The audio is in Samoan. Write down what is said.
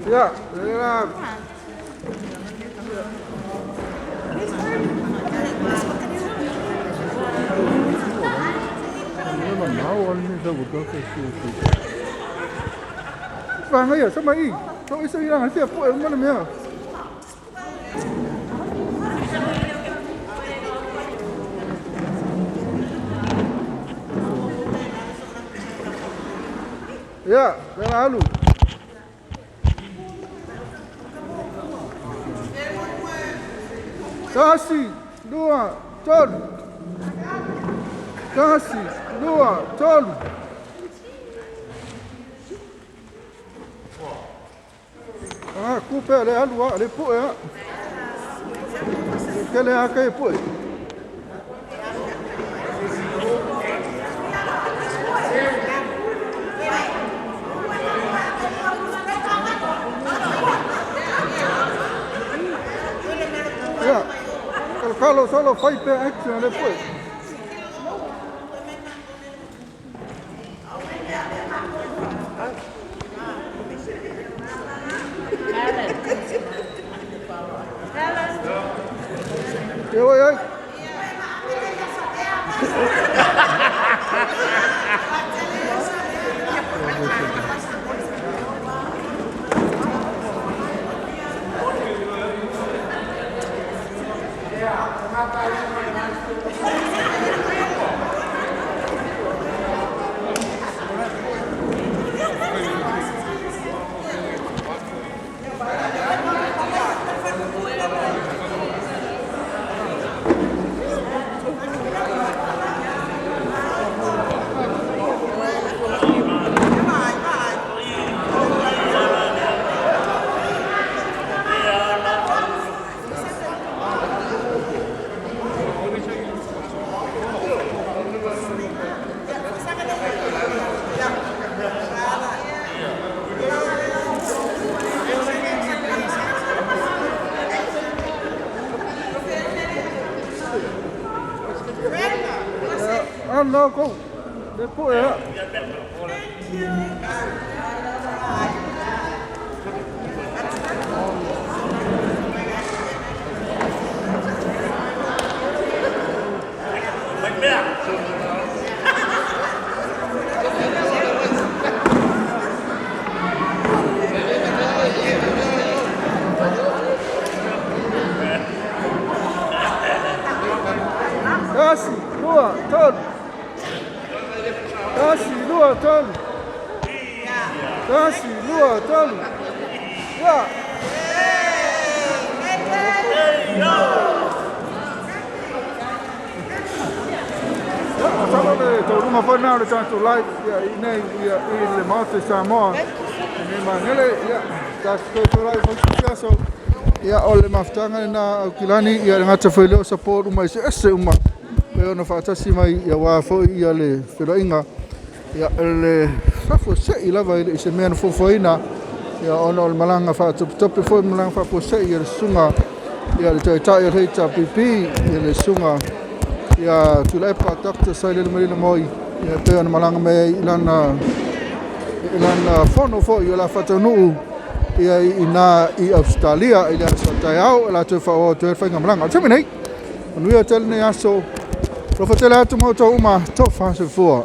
Ia, lea la Whangaia, sama i. Tau isa i ranga, tia poe uma le mea. Ia, lea la alu. Tasi, lua, tolu. Tasi, lua, tolu. Ah, ku pea le alu a, le poe a. Ke le a ke poe. Ia, kalokalo solo fai pea action le poe. Te oi ai. Ano ko. Le poe a. Tasi, lua, tolu. Tasi, lua, tolu. Tasi, lua, tolu. Ia. Ia, masalo le taunuga foi lena o le tatou live ia i inei ia i le Maota i Samoa. Lenei magele, ia, tatou toe tulai foi se isi aso. Ia, o le mafutaga lena a Aukilani, ia le gata foi lea o support uma eseese uma pei ona faatasi mai ia aua foi ia le feiloaiga ia le faafuasei lava e le i se mea na fuafuaina ia ona o le malaga faatopetope foi malaga faafuasei a le susuga ia le taitai o le HRPP ia le susuga ia Tuilaepa Dr. Sailele Malielegaoi ia pei ona malaga mai ai i lana fono foi o le a faataunuu ia i ina i Ausetalia i le aso a taeao e latou faaauau atu ai le faigamalaga. O le taimi nei, manuia tele lenei aso. Alofa tele atu ma outou uma, tofa soifua.